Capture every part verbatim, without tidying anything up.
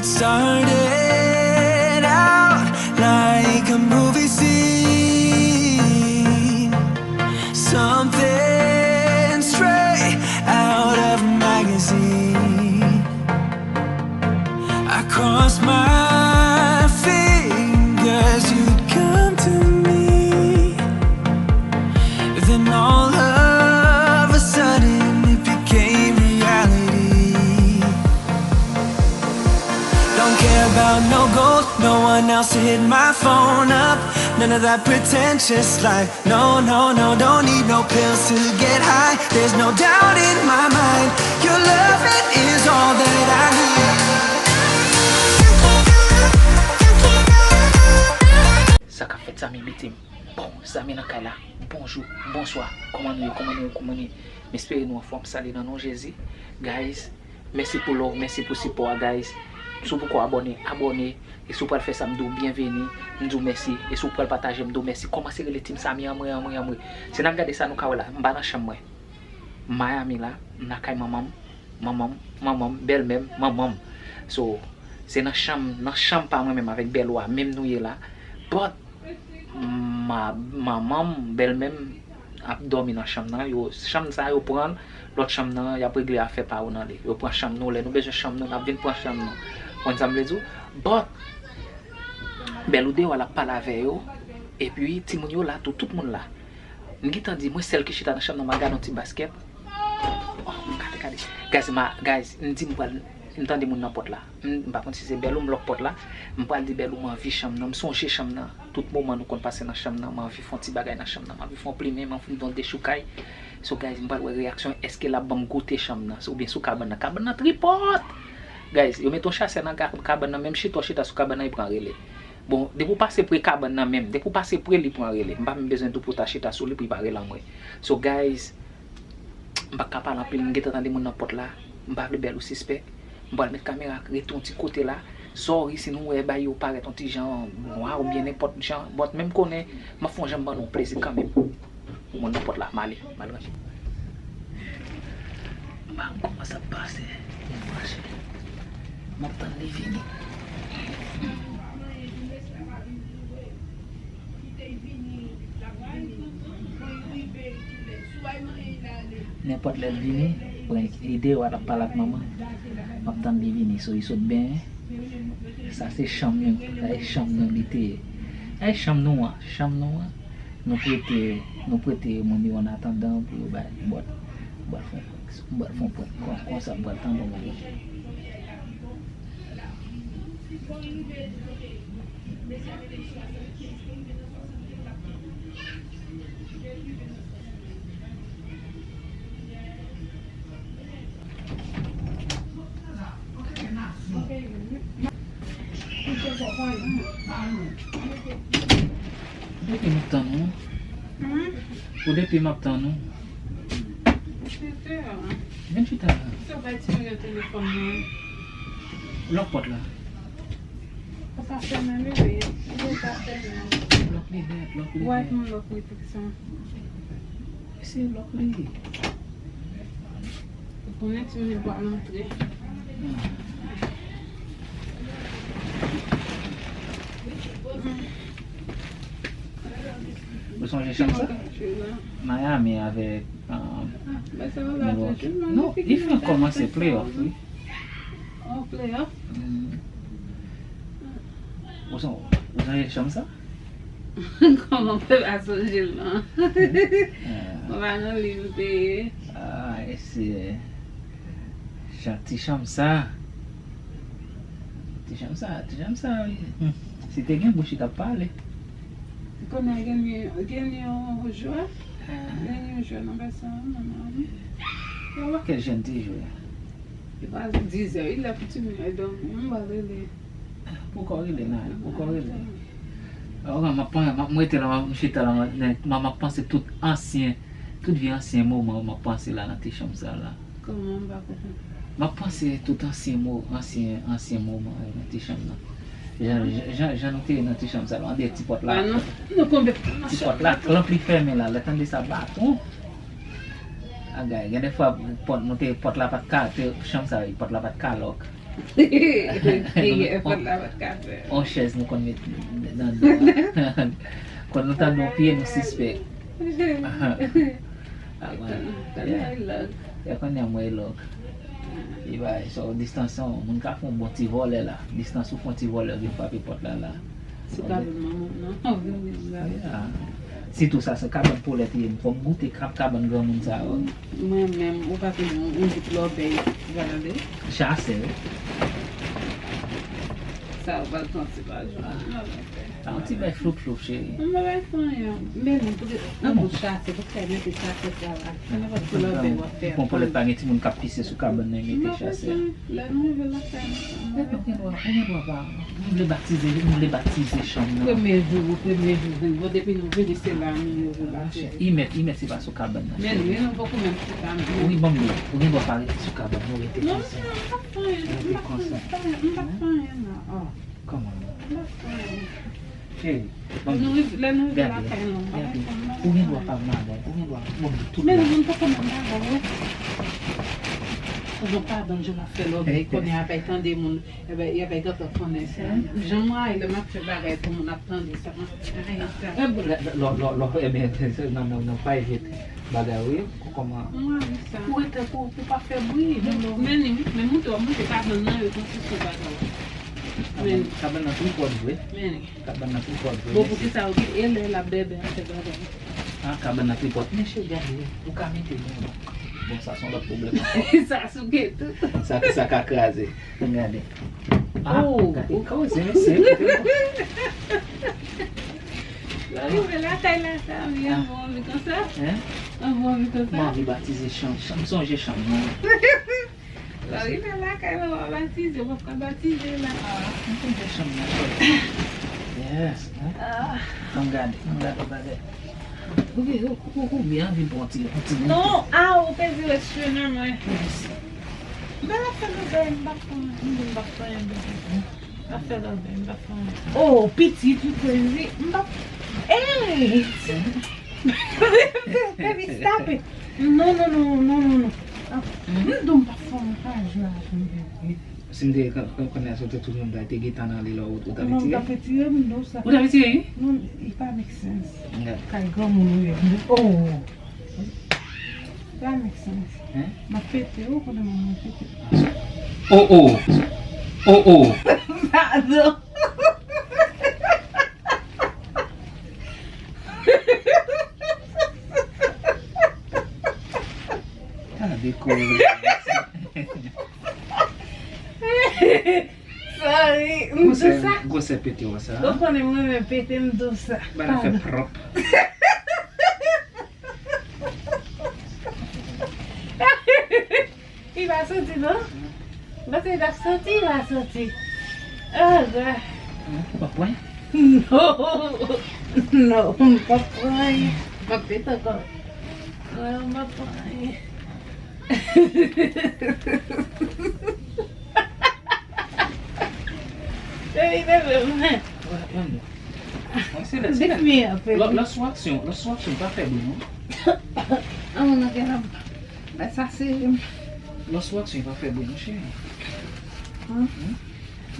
Started out like a movie scene, something straight out of a magazine. I cross my fingers you'd come to me. Then all of a sudden it became reality. Don't care about no gold, no one else to hit my phone up. None of that pretentious life. No, no, no, don't need no pills to get high. There's no doubt in my mind. Your loving is all that I need. Sa k ap fèt, zanmi, mete m. Bon, zanmi nan kay la, bonjou, bonswa, kòman nou ye, kòman nou ye, kòman nou ye? M espere nou anfòm, sali nan non Jezi. Guys, mèsi pou love, mèsi pou sipò a, guys. Si w poko abòne, abòne. E si w pral fè sa, m di w byenveni, m di w mèsi. E si w pral pataje, m di w mèsi. Kòman se rele Team Samy anmwe, anmwe, anmwe? Si n ap gade sa, nou ka wè la, m pa nan chanm mwen. Miami la, m lakay manman m, manman m, manman m, bèlmè m, manman m. So, se nan chanm, nan chanm pa mwen menm avèk bèl ou a menm nou ye la. But, ma, manman m, bèlmè m ap dòmi nan chanm nan. Yo, chanm sa yo pran l, lòt chanm nan, y ap regle afè pa yo nan li. Yo pran chanm nou, lè nou bezwen chanm nou, n ap vin pran chanm nou. Konn sa m vle di w? But, bèl ou deyò a, l ap pale avè yo. Epi, timoun yo la tou, tout moun la. M gentan di, mwen sèl ki chita nan chanm nan, m ap gade yon ti baskèt. Oh, gade, gade. Guys, ma, guys, m di m pral, m tande moun nan pòt la. M, m pa konn si se bèl ou m lòk pòt la. M pral di bèl ou m anvi chanm nan, m sonje chanm nan. Tout moman nou konn pase nan chanm nan, m anvi fè yon ti bagay nan chanm nan, m anvi fè yon plimen, m anvi fè yon dechoukay. So guys, m pral wè reyaksyon, èske l ap ban m goute chanm nan, oubyen sou kabann nan. Kabann nan tripòt! Guys, yo mete yon chasè nan ka-, kabann nan, menm chita w chita sou kabann nan, li pran rele. Bon, depi w pase pre kabann nan menm, depi w pase pre li pran rele. M pa menm bezwen di w pou w ta chita sou li pou li pa rele anmwe. So guys, m pa ka pale anpil, m gentan tande moun nan pòt la. M pa vle bèl ou sispèk. M pral met kamera rete yon ti kote la. Sorry si nou wè bagay yo parèt yon ti jan nwa oubyen nenpòt jan. But men m konnen m ap fè yon jan m ban nou plezi kanmenm. Moun nan pòt la, m ale, m al ranje. M pa konn kòman sa ap pase. M mache. M ap tann li vini. Nenpòt lè l vini, pran ide w al ap pale ak manman. M ap tann li vini, so li sot benyen. Sa se chanm nou, sa se chanm nou li te ye. Sa se chanm nou an, chanm nou an. Nou prete, nou prete moun yo an atandan pou yo bay. But, m pral fè yon prank, m pral fè yon prank. Kon, konsa m pral tande yon moun. Depi m ap tann ou. Hmm? Ou depi m ap tann ou. Vin chita la. Vin chita la. Sa bay ti moun nan telefòn nan. Lòk pòt la. Ou pa fèmen li, wi. Ou pa fèmen. Lòk li nèt, lòk li nèt. Ou wè kòman lòk li fik sa. Se lòk li ye. Ou konnen timoun yo pral antre. Ou sonje chanm sa? Miami avèk, um, Milwaukee. Non, li fenk kòmanse playoff, wi. Oh, playoff? Mm. Ou son-, ou sonje chanm sa? Kòman m fè pa sonje l, non? Ah. Mwen pa nan liv m te ye. Ah, e se jan ti chanm sa. Ti chanm sa, ti chanm sa, wi. Hmm. Si te gen bouch, li t ap pale. Kounye a gen, gen yon jwè. Ah. Gen yon jwè nan bèsè an, manman. Kèl jèn ti jwè? Li pa di dizè, li lè pou timoun yo dòmi, m pral rele. Poko rele nan, poko rele. Oran, m ap, m ap, m rete la, m ap chita la, m ap, m ap panse tout ansyen, tout vye ansyen moman, m ap panse la nan ti chanm sa la. Kòman, m pa konprann? M ap panse tout ansyen mo, ansyen, ansyen moman yo nan ti chanm nan. Jan, jan, jan, jan nou te ye nan ti chanm sa la, an dèyè ti pòt la. Ah, non, nou konbe nan chanm. Ti pòt la, lan pli fèmen la, lè tande sa baton. Agay, gen de fwa, pòt, nou te, pòt la pa t ka, te, chanm sa, pòt la pa t ka lòk. Fòt la pa t ka fè. On chèz nou konn met nan, nan, konn nou tande yon pye, nou sispèk. Ah, wè. Tande yon lòk. Ya konnen mwen lòk. E bay, so, distans yon moun ka fè yon bon ti vòlè la. Distans ou fè yon ti vòlè, ou vin frape pòt la la. Sou kabann manman w nan, w vin viv la. Yeah. Sitou sa se kabann polèt ye, fò m goute kab-, kabann granmoun sa yo. Mwen menm, ou pa konn yon, yon bout lòbèy, gade. Chasè. Sa yo pral pran ti lajan. Ah, yon ti bay floup floup, cheri. M pa bay fè anyen. Men non, pou de, nan bout chasè, pou fè mete chasè sa la. Se nenpòt ki lòbèy w ap fè. Bon, polèt pa gen timoun k ap pise sou kabann nan, mete chasè. Lè nou rive lakay nou. Ou gen dwa, ou gen dwa pa. Nou vle batize, nou vle batize chanm nan. Premye jou, premye jou, bon, depi nou vini, se la nou yo vle batize. Imèt, imèt, se pa sou kabann nan, cheri. Men, men nou poko menm chita, men. Wi, ban m di, ou gen dwa pa rete sou kabann, nou rete konsa. Non, non, m p ap fè anyen, m p ap fè anyen, m p ap fè anyen, non. Oh. Kòman? M p ap fè anyen. Cheri, ban m di, gade, gade, ou gen dwa pa madanm, ou gen dwa, bon, tout bagay. Men nou poko menm bagay, wi. Ou gon pa bon jan m ap fè lòbèy, kounye a, y ap tande moun, y ap, y ap gentan konnen sa. Jan m rayi lè m ap fè bagay pou moun ap tande sa. M ap rayi sa. Lò, lò, lò, ebyen, nan, nan, nan, pa evite bagay, wi, kòman. M rayi sa. Ou rete pou, pou pa fè bri. Men, men, men moute, w ap moute kabann nan, yo konn se sou bagay. Men. Kabann nan tripòt vre. Men. Kabann nan tripòt vre. Bon, poukisa ou gen e lè l ap bèbè a fè bagay? Ah, kabann nan tripòt. Mesye, gade, ou ka mete yon lòt. Bon, sa se yon lòt pwoblèm ankò. Sa souke tou. Sa, sa ka kraze. Gade. Ah, oh, gade, oh. Koze, mesye. Lè w rive lakay la, sa, wi, an bon anvi konsa. Hein? An bon anvi konsa. M anvi batize chanm, chanm, sonje chanm nan. Lè w rive lakay la, w a batize, w ap ka batize la. Ah, m konn fè chanm nan, cheri. Yes, hein? Ah. Ann gade, ann gade bagay. Ou gen, ou, ou, ou byen anvi pran ti, ti goute. Non, ah, ou peze res cheve mwen. Mèsi. M pa fè lòbèy, m pa fè, m pa fè anyen, bebe. M pa fè lòbèy, m pa fè anyen. Oh, pitit, you crazy. M pa, hey! Baby, stop it. Non, non, non, non, non, non. Ah, m di w m pa fè, m pa jwe avè w. Si m te kon-, kon-, konnen sa, tout moun ta te gentan nan li la, ou, ou ta retire? Non, m ta retire, m di w sa. Ou ta retire, wi? Non, it pa make sense. Kay granmoun ou ye. Oh. It pa make sense. Hein? M ap pete, ou konnen mwen mwen pete. Oh, oh. Oh, oh. Pardon. Gade koze. Sorry, m di sa. Gwosè pete w sa. Ou konnen mwen renmen pete, m di sa. Bagay fè pwòp. Li pa soti, non? Paske li t ap soti, li pa soti. Oh, God. Ou p ap pran? Non. Non, m p ap pran. M ap pete ankò. Non, m p ap pran. Baby, baby, mwen. Mwen se lè, se lè. Lò, lò sou aksyon, lò sou aksyon, pa fè bri, non. An, mwen gen la. Lè sa se. Lò sou aksyon, pa fè bri, non, cheri. Hein?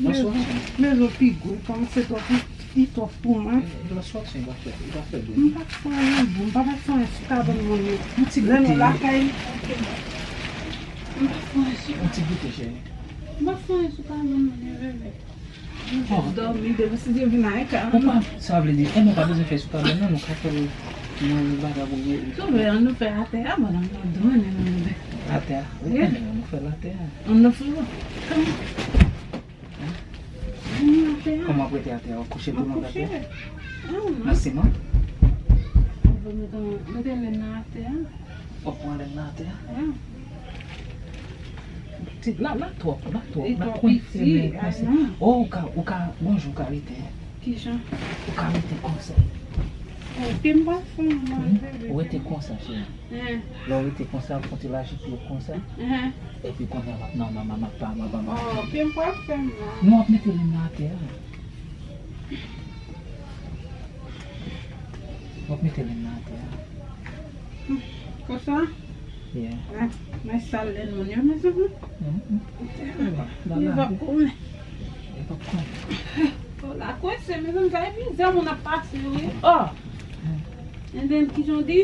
Lò sou aksyon. Men, men, pi gwo, kòm se twòp, li twòp pou mwen. Lò sou aksyon, pa fè, pa fè bri. M pa fè anyen, boo, m pa fè anyen sou kabann mwen yo. Yon ti goute. Lè nou lakay. M pa fè anyen sou. Yon ti goute, cheri. M pa fè anyen sou kabann mwen yo, bebe. Bon. Dòmi, depi si Dye vin a kay. Ou pa, sa vle di, e nou pa bezwen fè sou kabann nan, nou ka fè l nan yon bagay pou mwen. Tou lè an nou fè atè a, bon, nan nou dwene nan nou. Atè a? Wi, yeah. Ann nou fè l atè a. Ann nou fè l. Hein? Ann nou atè a. Kòman w ap rete atè a? W ap kouche tou long atè a? Nan siman? Mete, mete lèn nan atè a. W ap pran lèn nan atè a? Yeah. Ti, la, la twòp, la twòp, la twòp iti, konfime konsa. Oh, ou ka, ou ka, gon jan ou ka rete. Kijan? Ou ka rete konsa. Ok, m pa fè anyen, bebe. Ou rete konsa, cheri. Lè w rete konsa, w fè yon ti laji pye w konsa. Epi kounye a, m ap, non, non, non, m ap pa, m ap pa, m ap pa. Oh, ok, m pa fè anyen. Non, w ap mete lèn nan atè a. W ap mete lèn nan atè a. Konsa? Yeah. Mwen sal lè moun yo, mezanmi. Li pa koumen. Li pa koumen. Lakwese, mezanmi, sa e mizè moun ap pase, wi. Oh! And then, kijan w di?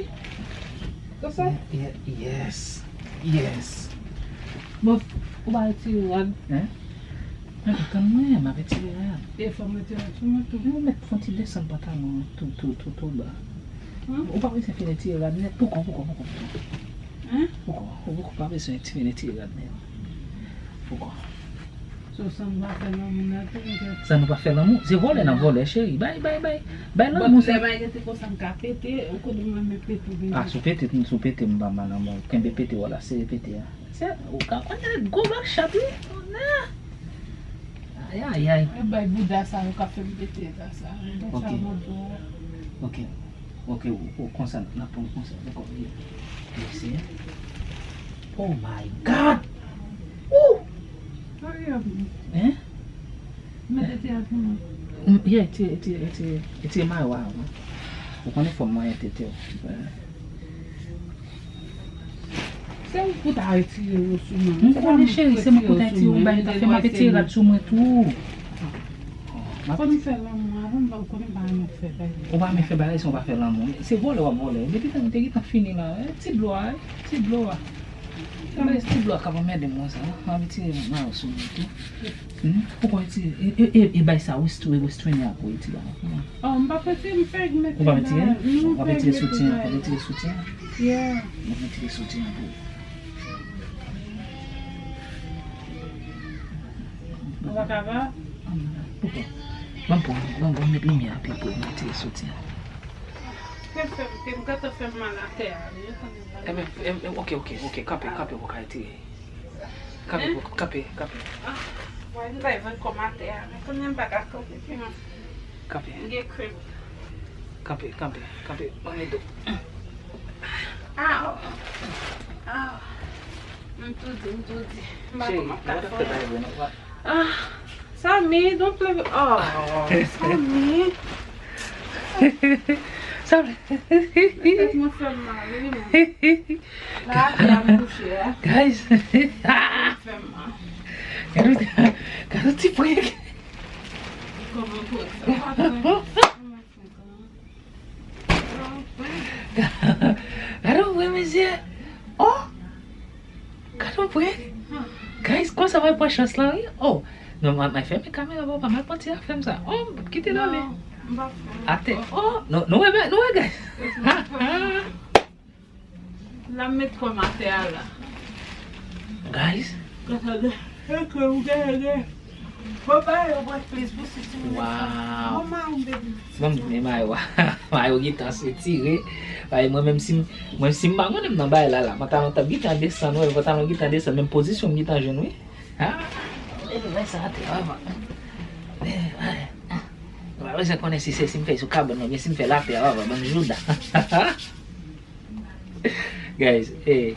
Sa sa? Ye- Yes. Yes. Bon, ou pa retire rad? Hein? Mwen pa tann mwen, m ap retire rad. E fò m retire rad sou mwen tou. Ou mèt fè yon ti desann pantalon an tou, tou, tou, tou ba. Ou pa bezwen fin retire rad nèt. Poko, poko, poko, poko. Poko, ou poko pa bezwen fin retire rad nèt. Poko. So, san nou pa fè lanmou nan tou, nèt. San nou pa fè lanmou? Se vòlè n ap vòlè, cheri. Bay, bay, bay. Bay lanmou, se. Lè bagay te konsa, m ka pete, ou konnen mwen renmen pete, bebe. Ah, sou pete, sou pete, m pa mal, non, bon. Kenbe pete, wala, sere pete a. Se, ou ka konnen gwo vag chat, wi. Ay, ay, ay. E bay bouda sa yo ka fè m pete la sa. Bouda sa yo do. Ok. Ok, ou, ou konsa, n ap pran konsa. Dakò, wi. Mèsi. Oh my God! Ooh! Hurry up. Hein? Mete ti a pou mwen. Mm, yeah, ti, ti, ti, ti mayo a, wi. Ou konnen fò m manyen tete w. Se ou pou ta retire yo sou mwen. M konnen, cheri, se mwen pou ta retire yon bagay, ta fè m ap retire rad sou mwen tou. Fò nou fè lanmou avan, m pa konnen pa renmen fè bagay. Ou pa renmen fè bagay si w pa fè lanmou. Se vòlè w ap vòlè. Depi tan nou te gentan fini la, eh, ti dlo a, eh, ti dlo a. Ti dlo a k ap anmède m konsa, m ap retire mayo sou mwen tou. Hmm? Poko retire, e, e, e, e bay sa, westri-, restrene a pou retire a. Oh, m pa prese, m fèk mete. Ou pa retire? Ou pa retire soutyen an, ou pa retire soutyen an? Yeah. Ou pa retire soutyen an pou. Ou pa ka ba? Poko. Ban m pran, ban m, ban m met limyè a pi pou m retire soutyen an. Te fè m, te m gentan fè m mal atè a, wi. Ebyen, ebyen, ok, ok, ok, kanpe, kanpe pou w ka retire. Kanpe, kanpe, kanpe. Ah, wè, m bay vant kò m atè a, men kounye a m pa ka kanpe pi mal. Kanpe. M gen krenk. Kanpe, kanpe, kanpe. Ban m ede w. Ah, oh. Ah. M tou di, m tou di. M pa kòman ka fè. Ah, Samy, don't play with, oh, Samy. Samy. Tèt mwen fè m mal, wi, men. La, la, m kouche a. Guys. Fè m mal. Gade, gade ti prank. Kòman prank sa? Pa prank. Gade yon prank, mesye. Oh! Gade yon prank. Guys, konsa mwen pran chans lan, wi. Oh! Non, mwen, mwen fèmen kamera, papa, mwen pran ti afè m sa. Oh, kite l ale. Non, m pa fè. Atè. Oh, non, nou wè, nou wè, guys. La m met kò m atè a la. Guys. Gade, gade. Bon, ba yo bwè plis pou si timoun sa. Wow. Bon, ma yon bebe. Bon, men mayo, mayo gentan retire. Bay mwen menm si m, mwen si m pa konnen m nan bay la la. Pantalon t ap gentan desann, wè, pantalon gentan desann, menm pozisyon m gentan jwenn, wi. Ah, e wè sa atè a, papa. E, ay, ah. Mwen pa bezwen konnen si se si m fè sou kabann, oubyen si m fè l atè a, papa, bann jouda. Guys, eh,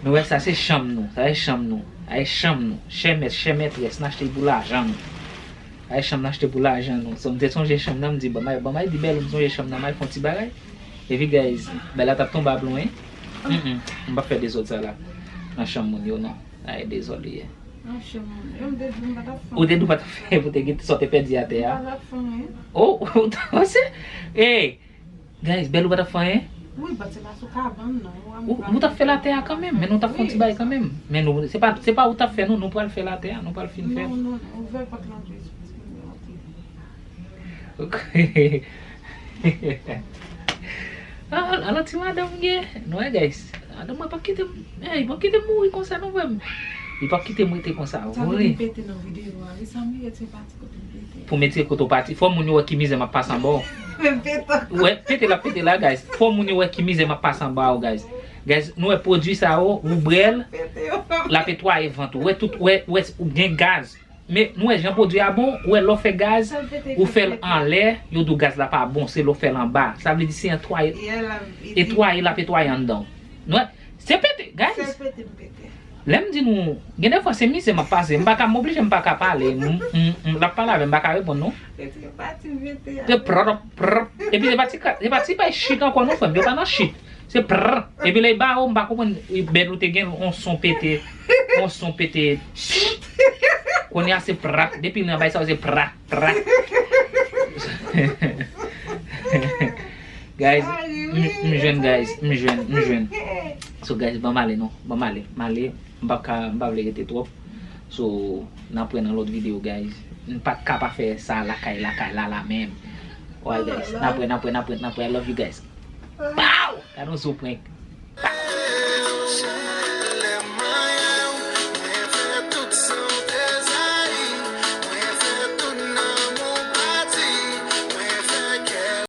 nou wè sa se chanm nou, sa se chanm nou, sa se chanm nou. Chè mèt, chè mètrès, n achte l pou lajan nou. Sa se chanm n achte pou lajan nou. So, m te sonje chanm nan, m di, bon, may, bon, may di Bèlou, m sonje chanm nan, may fè yon ti bagay. Epi, guys, Bèla t ap tonbe ap lwen. Mm, mm, m p ap fè dezòd sa la. Nan chanm moun yo, non. Ay, dezòd li ye. Nan chanm moun yo, m te di m pa t ap fè anyen. Ou te di w pa t ap fè anyen pou te gen sa w te pèdi atè a. M pa t ap fè anyen. Oh, ou t ap panse? Hey! Guys, Bèlou pa t ap fè anyen? Wi, but se pa sou kabann, non. Ou, ou t ap fè l atè a kanmenm, men nou t ap fè yon ti bagay kanmenm. Men nou, se pa, se pa ou t ap fè, non, nou pral fè l atè a, nou pral fin fè l. Non, non, non, ouvè pòt lan tou, soti, ok. Ah, ala ti madanm gen. Nou wè, guys. Madanm mwen p ap kite m, hey, p ap kite m mouri konsa, non, frè m. Li p ap kite m rete konsa, vre. Sa vle di m pete nan videyo a, wi, sa m ye, se pa Pou m retire kote w pati, fò moun yo wè ki mizè m ap pase anba w. Wè, pete l ap pete la, guys. Fò moun yo wè ki mizè m ap pase anba w, guys. Guys, nou wè pwodui sa yo, ou bwè l, l ap netwaye vant ou. Wè tout, wè, wè, ou gen gaz. Men nou wè jan pwodui a bon, ou wè lè w fè gaz, ou fè l anlè, yo di w gaz la pa bon, se lè w fè l anba. Sa vle di se netwaye, netwaye l ap netwaye anndan w. Nou wè, se pete, guys. Lè m di nou, gen de fwa se mizè m ap pase, m pa ka, m oblije m pa ka pale, m, m, m, l ap pale avè m, m pa ka reponn non. Te prop, prop. Epi se pa ti ka, se pa ti bay chit ankò non, frè m, yo pa nan chit. Se prr. Epi lè ba ou, m pa konprann, bèt ou te gen yon son pete. Yon son pete. Kounye a se prak. Depi nan bay sa, se prak, prak. Guys, m, m jwenn, guys. M jwenn, m jwenn. So, guys, ban m ale non. Ban m ale. M ale. M pa ka, m pa vle rete twòp. So, n ap wè nan lòt videyo, guys. M pa t ka pa fè sa lakay, lakay la, la menm. Alright, guys. N ap wè, n ap wè, n ap wè, n ap wè. I love you, guys. Pow! Gade yon zo prank.